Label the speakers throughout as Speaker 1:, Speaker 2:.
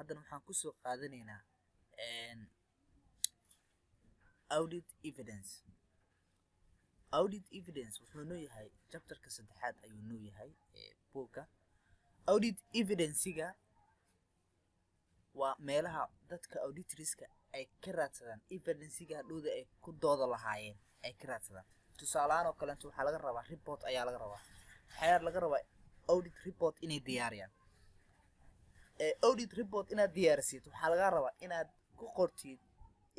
Speaker 1: Haddana waxaan kusoo qaadanaynaa audit evidence. Audit evidence wuxuu noo yahay chapterka saddexaad ayuu noo yahay buugga. Audit evidencega waa meelaha dadka auditorska ay ka raadsadaan evidencega hadhowda ay ku dooda lahaayeen ay ka raadsadaan. Tusaalahaan oo kaleeto, waxaa laga rabaa report ayaa laga rabaa, waxaa laga rabaa audit report inay diyaariyaan. Audit report inaad diyaarisid, waxaa laga rabaa inaad ku qortid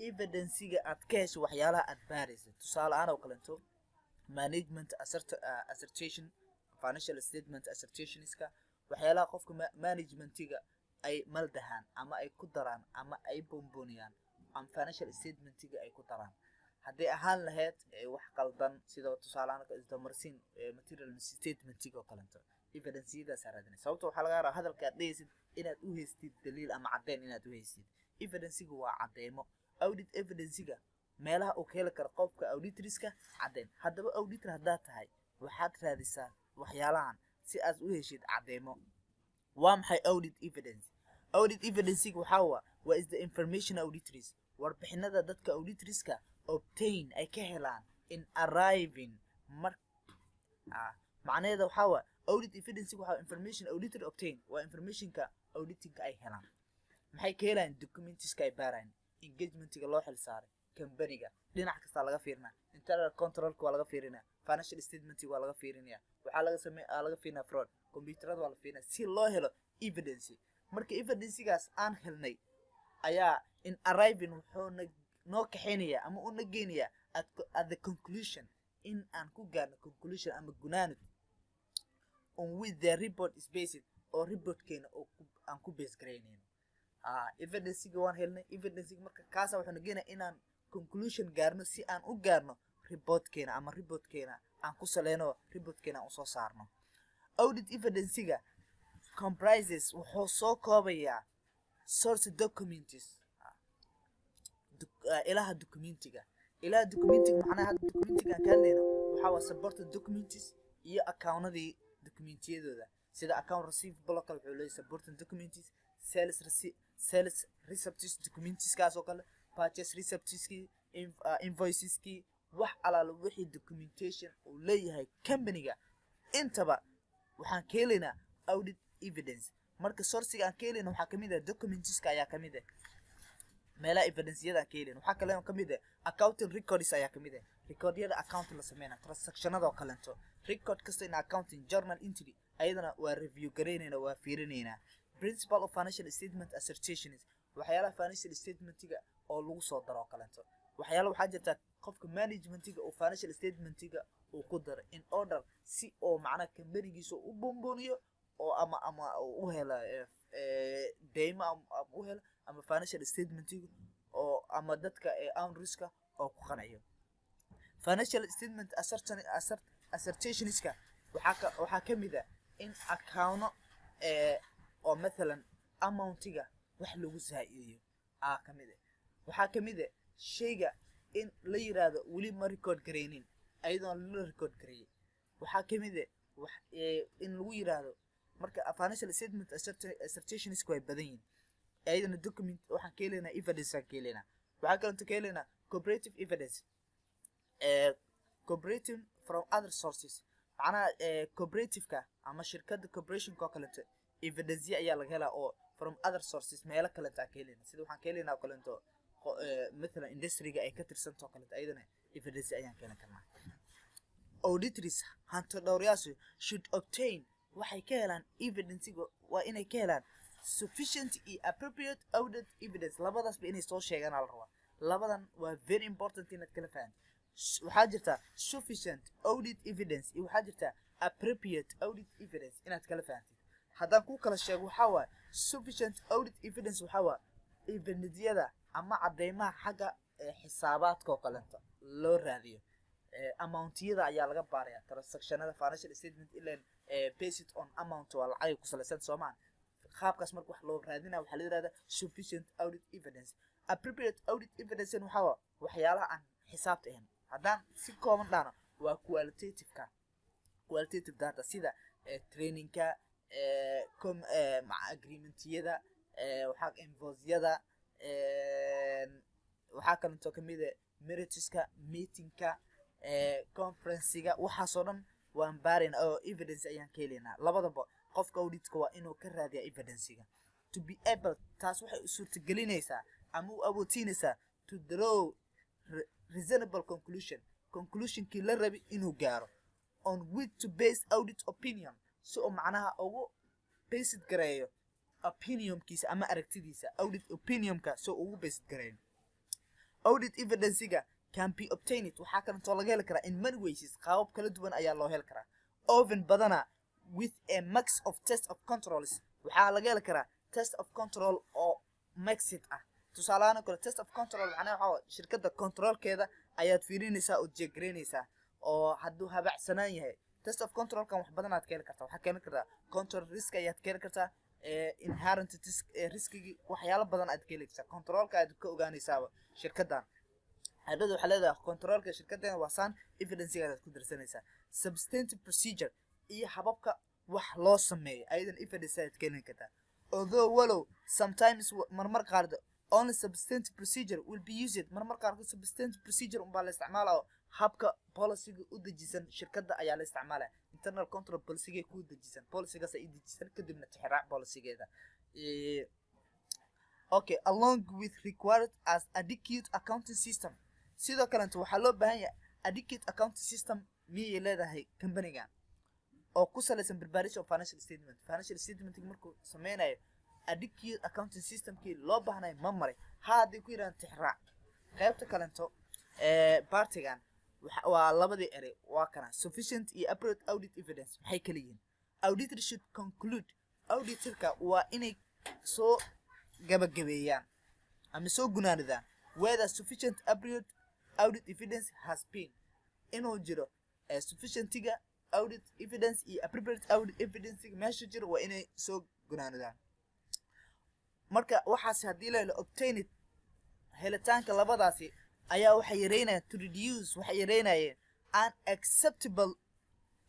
Speaker 1: evidencega aad ka hesho waxyaalaha aad baaraysid. Tusaale ahaan oo kaleeto, management assertion, financial statement assertionska, waxyaalaha qofka managementiga ay maldahaan ama ay ku daraan ama ay boonbooniyaan ama financial statementiga ay ku daraan, hadday ahaan lahayd wax qaldan, sida tusaale ahaan isdamarsiin, material misstatementiga oo kaleeto, evidenceyadaasaa raadinay. Sababta waxaa laga rabaa hadalka aad dhehaysid inaad u haystid daliil ama caddeyn inaad u haystid. Evidencega waa cadeymo. Audit evidencega meelaha uu ka heli karo qofka auditorska caddeyn. Haddaba auditor haddaad tahay, waxaad raadisaa waxyaalahan si aad u heshid cadeymo. Waa maxay audit evidence? Audit evidencega waxaa waa is the information auditors, warbixinada dadka auditorska obtain, ay ka helaan in arriving mar macnaheeda waxaa waa audit evidence waxaa information auditor obtain, waa informationka auditingka ay helaan. Maxay ka helayaan? Documentiska ay baarayaan, engagementiga loo xil saaray companyga, dhinac kastaa laga fiirinaa. Internal controlka waa laga fiirinaa, financial statementiga waa laga fiirinaya, waxaa laga same laga fiirinaya fraud, computerada waa la fiirinaya si loo helo evidence. Marka evidencegaas aan helnay ayaa in arriving wuxuuna noo kaxaynaya ama una geenaya at the conclusion, in aan ku gaarno conclusion ama gunaanad on with the report is based, oo reportkeena oo aan ku base garaynayno. Evidencega waan helnay. Evidencega marka kaasa wuxuuna geenaya inaan conclusion gaarno, si aan u gaarno reportkeena ama reportkeena aan ku saleyno, reportkeena aan usoo saarno. Audit evidencega comprises, wuxuu soo koobayaa source documents, ilaha documentiga. Ilaha documentiga macnaha hadda documentiga aan ka hadlayno waxaa waa supported documents iyo accountadii documentiyadooda, sida account receivable oo kale wuxuu leeyahay supporting documents, sales receipts documentskaas oo kale, purchase receiptskii, invoiceskii, wax alaala wixii documentation uu leeyahay companyga, intaba waxaan ka helaynaa audit evidence. Marka sourcega aan ka helayna waxaa kamid ah documentska ayaa kamid ah meelaha evidenceyada aan ka helayna. Waxaa kale oo kamid ah accounting records ayaa kamid ah, recordyada accounting la sameynaa, transactionada oo kaleeto, record kasta in accounting journal entry ayadana waa review garaynayna, waa fiirinaynaa. Principle of financial statement assertions, waxyaalaha financial statementiga oo lagu soo daro oo kaleeto. Waxyaala waxaa jirta qofka managementiga uu financial statementiga uu ku daro in order si oo macnaha companygiisa u buunbuuniyo oo ama uu u helo deymo ama u helo ama financial statementiga oo ama dadka ownerska oo ku qanciyo. Financial statement assertionska waxaa ka mid ah in accounno oo mathalan amountiga wax lagu zaa-idiyo aa ka mid ah. Waxaa ka mid ah shayga in la yiraahdo weli ma record garaynin ayadoon la record gareeyay. Waxaa ka mid ah wax in lagu yiraahdo. Marka financial statement assertionska way badan yihiin. Ayadana document waxaan ka helaynaa, evidence aan ka helaynaa. Waxaa kaleeto ka helaynaa comparative evidence, comparative from other sources, macnaha cooperative-ka ama shirkadda corporationka oo kaleeto evidence ayaa laga helaa oo from other sources, meelo kaleeto aan ka helayna. Sida waxaan ka helaynaa oo kaleeto mathalan industryga ay ka tirsanta oo kaleeto, ayadana evidence ayaan keeni karnaa. Auditors, hanti dhowryaashu, should obtain, waxay ka helaan evidencega, waa inay ka helaan sufficient iyo appropriate audit evidence. Labadaasba inay soo sheegaan aa la rabaa. Labadan waa very important inaad kala fahanto. Waxaa jirta sufficient audit evidence iyo waxaa jirta appropriate audit evidence. Inaad kala fahantid haddaan ku kala sheego, waxaa waaye sufficient audit evidence waxaa waaye evidenceyada ama cadeymaha xagga xisaabaadka oo kaleeto loo raadiyo. Amountiyada ayaa laga baaraya, transactionada financial statement ilan based on amount, waa lacagay ku salaysan soomaan. Qaabkaas marka wax loo raadinaya waxaa la yihahdaa sufficient audit evidence. Appropriate audit evidence waxaa waa waxyaalaha aan xisaabta ahayn. Haddaan si kooban dhahno, waa qualitativeka, qualitative data, sida trainingka, agreementiyada. Waxaa invoice-yada, waxaa kalentoo kamid ah minutes-ka meetingka, conferencega. Waxaasoo dhan waan baarayna oo evidence ayaan ka helaynaa. Labadaba qofka auditka waa inuu ka raadiyaa evidencega. To be able, taas waxay u suurtagelinaysaa ama u awoodsiinaysaa to draw reasonable conclusion, conclusionkii la rabi inuu gaaro, on which to base audit opinion, si uu macnaha ugu based gareeyo opinionkiisa ama aragtidiisa, audit opinionka si uu ugu based gareeyo. Audit evidencega can be obtained, waxaa kalentoo laga heli karaa, in many ways, qaabab kala duwan ayaa loo heli karaa. Often, badana, with a mix of test of controls, waxaa laga heli karaa test of control oo mixed ah. Tusaalahaan oo kale, test of control macnaha waxaa waaye shirkadda controlkeeda ayaad fiirinaysaa oo jeegaraynaysaa oo hadduu habacsanaan yahay. Test of controlkan wax badan aad ka heli kartaa. Waxaa ka heli kartaa control risk ayaad ka heli kartaa, inherent risk, riskigii, waxyaalo badan aad ka heli kartaa. Controlka aad ka ogaanaysaaba shirkaddan hadhada waxaa leedahay controlka shirkaddeena waa saan. Evidencega aad ku darsanaysaa substantive procedure iyo hababka wax loo sameeyo, ayadan evidence aad ka heli kartaa. Although, walow, sometimes, marmar qaar, only substantive procedure will be used, marmar qaarkood substantive procedure unbaa la isticmaala oo habka policyga u dejisan shirkadda ayaa la isticmaalaya. Internal control policygay ku dejisan, policygaas ay dejisan, kadibna tixraac policygeeda. Okay, along with required as adequate accounting system. Sidoo kalenta waxaa loo baahan yahay adequate accounting system miyay leedahay companygan oo ku salaysan preparation of financial statement. Financial statement markuu sameynayo, adequate accounting systemkii loo baahnay ma maray? Ha, hadday ku yidhahaan tixraac. Qaybta kalento ee partigan waa labadii erey, waa kana sufficient iyo appropriate audit evidence. Maxay kala yihiin? Auditor should conclude, auditorka waa inay soo gabagabeeyaan ama soo gunaanidaan, whether sufficient appropriate audit evidence has been, inuu jiro sufficientiga audit evidence iyo appropriate audit evidence meesha jiro waa inay soo gunaanidaan. Marka waxaas haddii la helo, obtained, helitaanka labadaasi ayaa waxay yareynayaan, to reduce, waxay yareynayeen unacceptable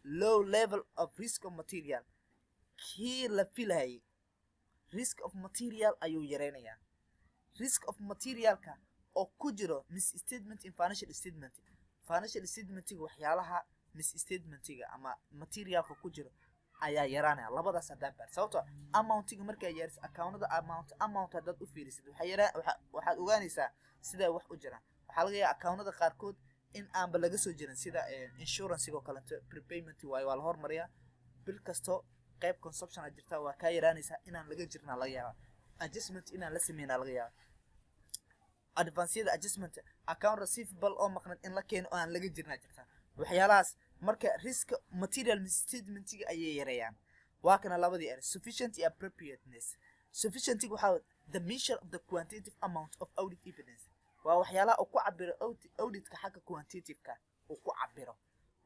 Speaker 1: low level of risk of material, kii la filayay risk of material ayuu yareynayaa. Risk of materialka oo ku jiro misstatement in financial statement, financial statementiga waxyaalaha misstatementiga ama materialka ku jiro ayaa yaraanaya labadaas haddaan baar. Sababtoo amountiga markaa yeeriso accountada, amount haddaad u fiirisid, waxay yaraa waxaad ogaanaysaa siday wax u jiraan. Waxaa laga yaaba accountada qaarkood in aanba laga soo jirin, sida insurance oo kaleeto, prepayment waayo, waa la hormariyaa bil kasto. Qayb consumption aad jirtaa, waa kaa yaraanaysaa. Inaan laga jirnaa laga yaaba, adjustment inaan la sameynaa laga yaaba, advanceyada adjustment, account receivable oo maqnad in la keeno oo aan laga jirnaa jirtaa. Waxyaalahaas marka risk material misstatementiga ayay yareeyaan. Waa kana labadii ere, sufficient iyo appropriateness. Sufficientiga waxaa the measure of the quantitative amount of audit evidence, waa waxyaalaha uu ku cabiro auditka xagga quantitative-ka uu ku cabiro,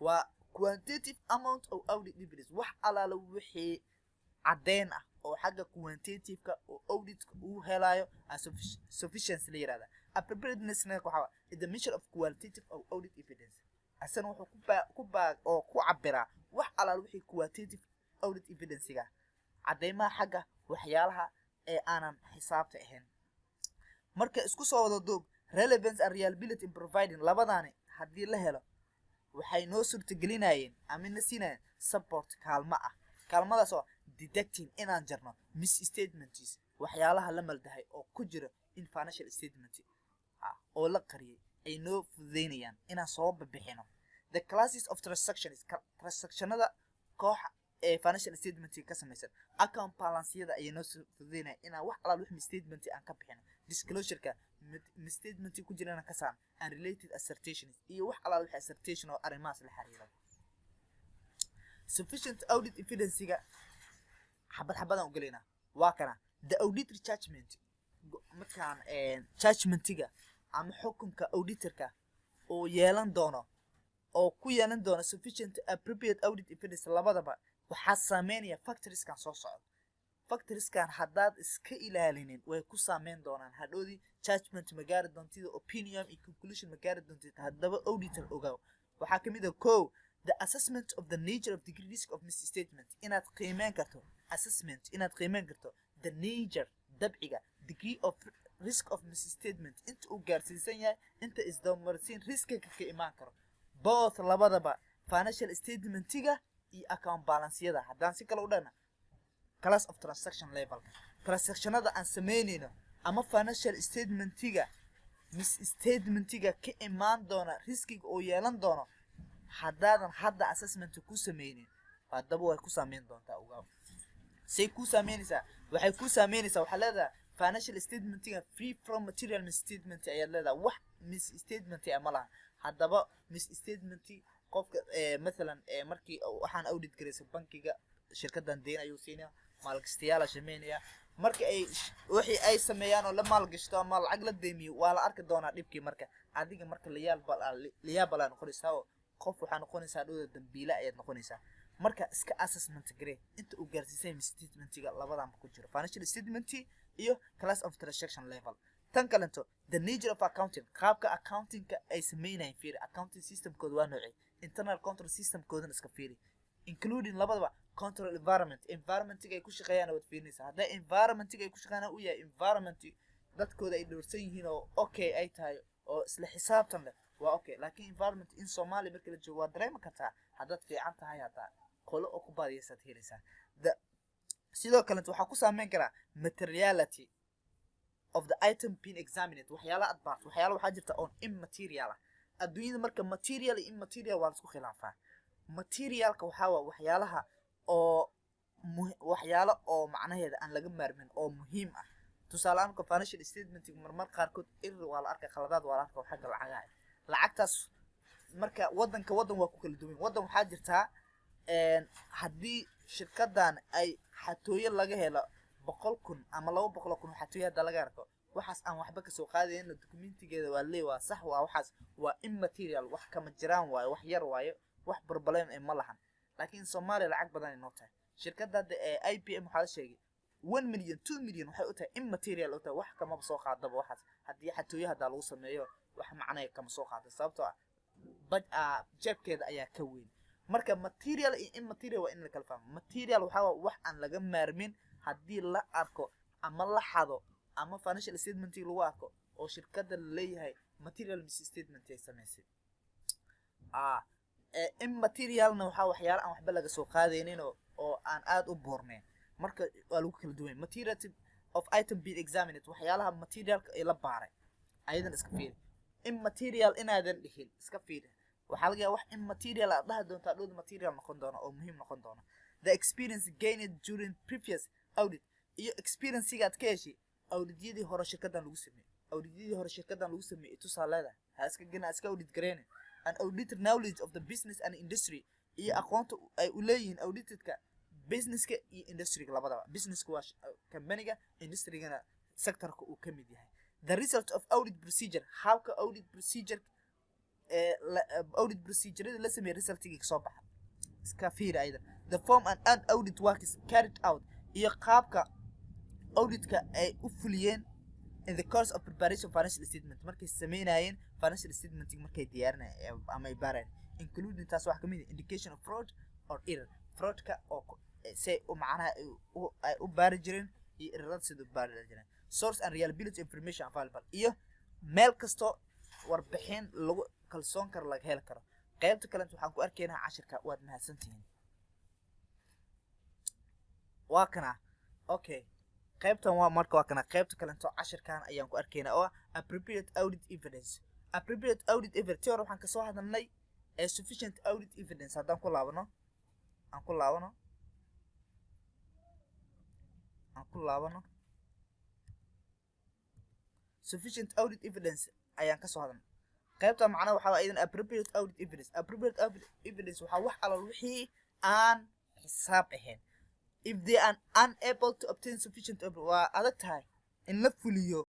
Speaker 1: waa quantitative amount of audit evidence, wax alaala wixii caddeyn ah oo xagga quantitative-ka oo auditka uu helayo sufficiency la yirahda. Appropriateness-na waxaa is the measure of qualitative of audit evidence. Asana wuxuu ku baa oo ku cabiraa wax alaala wixii qualitative audit evidence-ga, caddeymaha xagga waxyaalaha ee aanan xisaabta ahayn. Marka isku soo wada duub, relevance and reliability in providing, labadaani haddii la helo waxay noo suurtagelinayeen ama na siinayeen support, kaalmo ah, kaalmadaas oo detecting, inaan jarno misstatements, waxyaalaha la maldahay oo ku jira in financial statement oo la qariyay, ay noo fududeynayaan inaan soo bixino the classes of transactions, transactionada kooxa ee financial statement ka samaysan. Account balanceyada ayay noo fududeynayaan inaan wax alaal wax misstatement aan ka bixino, disclosure-ka misstatement ku jirana ka saarno, and related assertions, iyo wax alaal wax assertion oo arrimahaas la xiriira. Sufficient audit evidence-ga xabad xabadaan u gelaynaa. Waa kana the auditor judgment. Markaan judgmentiga ama xukunka auditorka uu yeelan doono oo ku yeelan doono sufficient appropriate audit evidence, labadaba waxaa saameynaya factorskan soo socda. Factorskan haddaad iska ilaalinin, way ku saameyn doonaan. Hadhoodii judgment ma gaari doontid, opinion iyo conclusion ma gaari doontid. Haddaba auditor ogaaw, waxaa kamid ah ko, the assessment of the nature of degree risk of misstatement, inaad qiimeyn karto assessment, inaad qiimeyn karto the nature, Dabciga degree of risk of misstatement, inta uu gaarsiisan yahay, inta isdabamarsiin riskiga ka imaan karo, both labadaba, financial statementiga iyo account balanceyada. Haddaan si kale u dhahna, class of transaction levelka, transactionada aan sameynayno ama financial statementiga, misstatementiga ka imaan doona, riskiga uu yeelan doono, haddaadan hadda assessment ku sameynin, haddaba way ku saameyn doontaa. Ogaa say kuu saameynaysaa. Waxay kuu saameynaysaa, waxaa leedahay financial statementiga free from material misstatement ayaad leedahay, wax misstatement ah ma laha. Haddaba misstatement qofka mathalan markii waxaan audit garaysay bankiga, shirkadan deyn ayuu siinaya, maalgashtayaala sameynaya. Marka ay wixii ay sameeyaan oo la maalgashto ama lacag la deemiyo, waa la arki doonaa dhibkii. Marka adiga marka liable noqonaysaa oo qof waxaa noqonaysaa dhowda dambiile ayaad noqonaysaa. Marka iska assessment garee inta uu gaarsiisay misstatementiga labadanba ku jiro, financial statement iyo class of transaction level. Tan kalento, the nature of accounting, qaabka accountingka ay sameynayeen fiiri. Accounting systemkooda waa noocee? Internal control systemkoodana iska fiiri, including labadaba control environment, environmentiga ay ku shaqeeyaan waad fiirinaysaa. Hadday environmentiga ay ku shaqeeyaan u yahay environment dadkooda ay dhowrsan yihiin oo okay ay tahay oo isla xisaabtan leh, waa okay. Laakiin environment in Soomaaliya marka la joogo, waa dareemi kartaa, haddaad fiican tahay haddaa qolo oo ku baadiyaysaad helaysaa. Sidoo kalenta waxaa ku saameyn karaa materiality of the item being examined, waxyaala aad baarto. Waxyaala waxaa jirta oon immaterial ah adduunyada. Marka material iyo immaterial waa la isku khilaafaa. Materialka waxaa waa waxyaalaha oo waxyaalo oo macnaheeda aan laga maarmin oo muhiim ah. Tusaale ahaan, financial statement marmar qaarkood error waa la arka, khaladaad waa la arka xagga lacagaha. Lacagtaas marka wadanka wadan waa ku kala duwan. Wadan waxaa jirtaa haddii shirkadan ay xatooyo laga helo 100,000 ama 200,000 xatooyo hadda laga arko, waxaas aan waxba kasoo qaadayna, documentigeeda waa leey, waa sax, waa waxaas waa immaterial, wax kama jiraan waayo, wax yar waayo, wax problem ma lahan. Laakiin Soomaaliya lacag badan ay noo tahay. Shirkadda hadda ee IBM waxaa la sheegay 1 million, 2 million waxay u tahay immaterial u tahay, wax kamaba soo qaadaba. Waxaas haddii xatooyo haddaa lagu sameeyo, wax macnaya kama soo qaado, sababtoo ah baj jeebkeeda ayaa ka weyn. Marka material iyo immaterial waa in la kala fahmo. Material waxaa waa wax aan laga maarmin, haddii la arko ama la xado ama financial statement lagu arko oo shirkadda la leeyahay material misstatement ay samaysay. Immaterialna waxaa waxyaala aan waxba laga soo qaadaynin oo aan aad u buurnayn. Marka waa lagu kala duwan. Material of item being examined, waxyaalaha materialka ay la baaray ayadan iska fiiri. Immaterial inaadan dhihin iska fiiri. Waxaa laga yaaba wax immaterial aad dhahi doontaa dhowda material noqon doona oo muhiim noqon doona. The experience gained during previous audit, iyo experiencega aad ka heshay audityadii hore shirkadan lagu sameeyey, audityadii hore shirkadan lagu sameeyey tusaa leedahay, ha iska gena, iska audit gareyne. And auditor knowledge of the business and industry, iyo aqoonta ay u leeyihiin auditedka businesska iyo industryga labadaba. Businesska waa companyga, industrygana sectorka uu ka mid yahay. The result of audit procedure, habka audit procedure ee audit procedurada la sameeyey resultigii kasoo baxa iska fiiri ayada. The form and audit work is carried out, iyo qaabka auditka ay u fuliyeen in the course of preparation financial statement, markay sameynayeen financial statement, markay diyaarinayeen ama ay baarayeen, including taas waxaa kamid ah indication of fraud or error, fraudka oo say u macnaha ay u baari jireen iyo errorada sida u baari jireen. Source and reliability information available, iyo meel kasto warbixin lagu kalsoon karo laga heli karo. Qaybta kalenta waxaan ku arkaynaa cashirka. Waad mahadsantihiin. Waa kana. Okay, qaybtan waa marka waa kana. Qaybta kalento cashirkan ayaan ku arkaynaa oo ah appropriate audit evidence. Appropriate audit evidence, tii hore waxaan kasoo hadalnay ee sufficient audit evidence. Haddaan ku laabano, aan ku laabano sufficient audit evidence ayaan kasoo hadalnay. Qaybta macnaha waxaa waa idan appropriate audit evidence. Appropriate audit evidence waxaa wax alal wixii aan xisaab ahayn. If they are unable to obtain sufficient, waa adag tahay in la fuliyo.